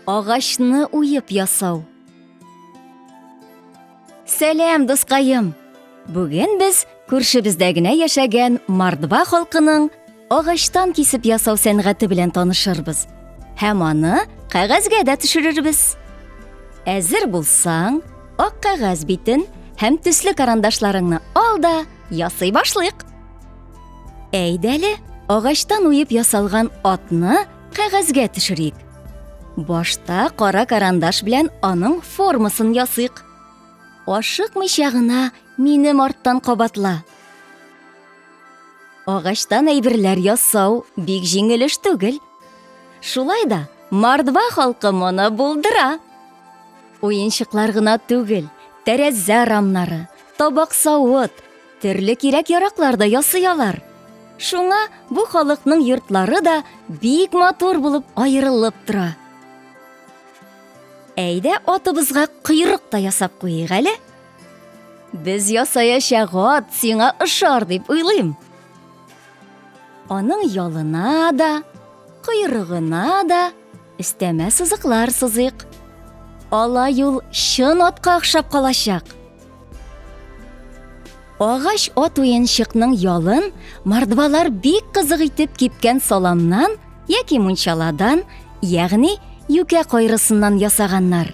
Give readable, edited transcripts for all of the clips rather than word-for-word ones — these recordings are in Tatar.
Агачны уеп ясау. Сәлам, дускаем! Бүген без күршебездә генә яшәгән мордва халкының агачтан кисеп ясау сәнгате белән танышырбыз. Һәм аны кәгазьгә дә төшерербез. Әзер булсаң, ак кәгазь битен һәм төсле карандашларыңны ал да ясый башлыйк. Әйдәле, агачтан уеп ясалган атны кәгазьгә төшерик. Башта кара карандаш белән аның формасын ясыйк. Ашыкмыйча гына минем арттан кабатла. Агачтан әйберләр ясау бик җиңел эш түгел. Шулай да мордва халкы моны булдыра. Уенчыклар гына түгел, тәрәзә рамнары, табак-савыт, Төрле кирәк-яраклар да ясый алар. Шуңа бу халыкның йортлары да бик матур булып аерылып тора. Әйдә атыбызга койрык та ясап куйыйк әле. Без ясаячак ат сиңа ошар дип уйлыйм. Аның ялына да, койрыгына да өстәмә сызыклар сызыйк. Алай ул чын атка охшап калачак. Агач ат уенчыкның ялын мордвалар бик кызык итеп кипкән саламнан яки мунчаладан, ягъни юкә кайрысыннан ясаганнар.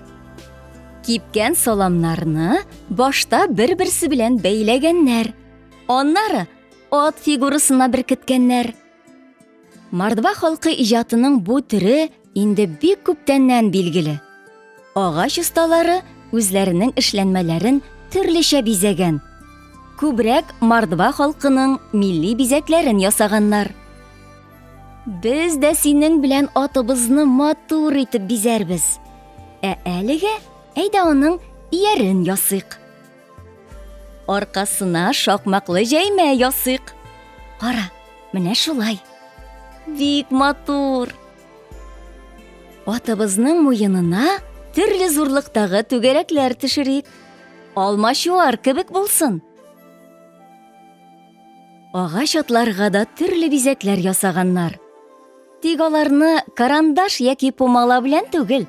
Кипкән саламнарны башта бер-берсе белән бәйләгәннәр. Аннары ат фигурасына беркеткәннәр. Мордва халкы иҗатының бу төре инде бик күптәннән билгеле. Агач осталары үзләренең эшләнмәләрен төрлечә бизәгән. Күбрәк мордва халкының милли бизәкләрен ясаганнар. Без дә синең белән атыбызны матур итеп бизәрбез. Ә әлегә әйдә аның иярен ясыйк. Аркасына шакмаклы җәймә ясыйк. Кара, менә шулай. Бик матур. Атыбызның муенына төрле зурлыктагы түгәрәкләр төшерик. Алмачуар кебек булсын. Агач атларга да төрле бизәкләр ясаганнар. Тик аларны карандаш яки пумала белән түгел,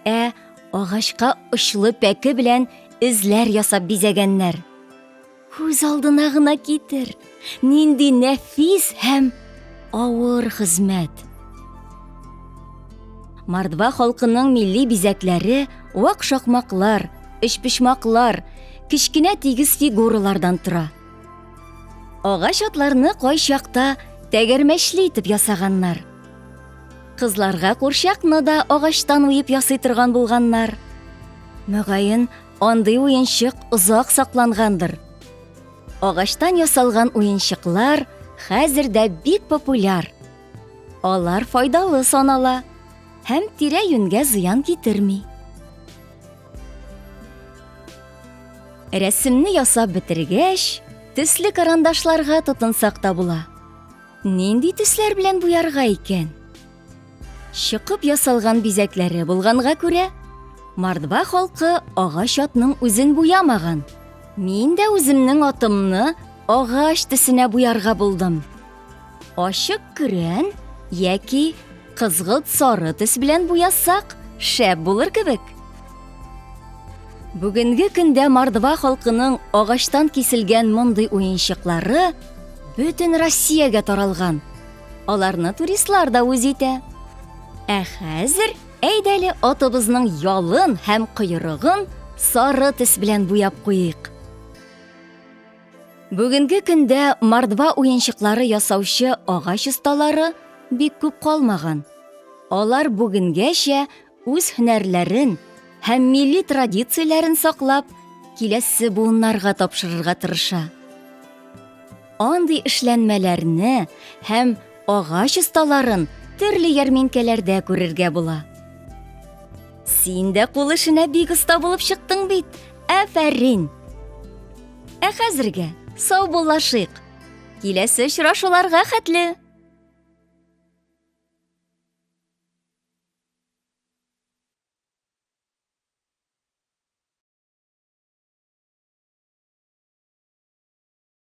ә агачка очлы пәке белән эзләр ясап бизәгәннәр. Күз алдына гына китер, нинди нәфис һәм авыр хезмәт. Мордва халкының милли бизәкләре вак шакмаклар, өчпочмаклар, кечкенә тигез фигуралардан тора. Агач атларны кайчакта тәгәрмәчле итеп ясаганнар. Кызларга курчакны да агачтан уеп ясый торган булганнар. Мөгаен, андый уенчык озак саклангандыр. Агачтан ясалган уенчыклар хәзер дә бик популяр. Алар файдалы санала һәм тирә-юньгә зыян китерми. Рәсемне ясап бетергәч, төсле карандашларга тотынсак та була. Нинди төсләр белән буярга икән? Чокып ясалган бизәкләре булганга күрә, мордва халкы агач атның үзен буямаган. Мин дә үземнең атымны агач төсенә буярга булдым. Ачык көрән яки кызгылт сары төс белән буясак, шәп булыр кебек. Бүгенге көндә мордва халкының агачтан киселгән мондый уенчыклары бөтен Россиягә таралган. Аларны туристлар да үз итә. Ә хәзер әйдәле атыбызның ялын һәм койрыгын сары төс белән буяп куйыйк. Бүгенге көндә мордва уенчыклары ясаучы агач осталары бик күп калмаган. Алар бүгенгәчә үз һөнәрләрен һәм милли традицияләрен саклап, киләсе буыннарга тапшырырга тырыша. Андый эшләнмәләрне һәм агач осталарын төрле ярминкәләрдә күрергә була. Син дә кул эшенә бик оста булып чыктың бит. Афәрин! Ә хәзергә саубуллашыйк. Киләсе очрашуларга хәтле!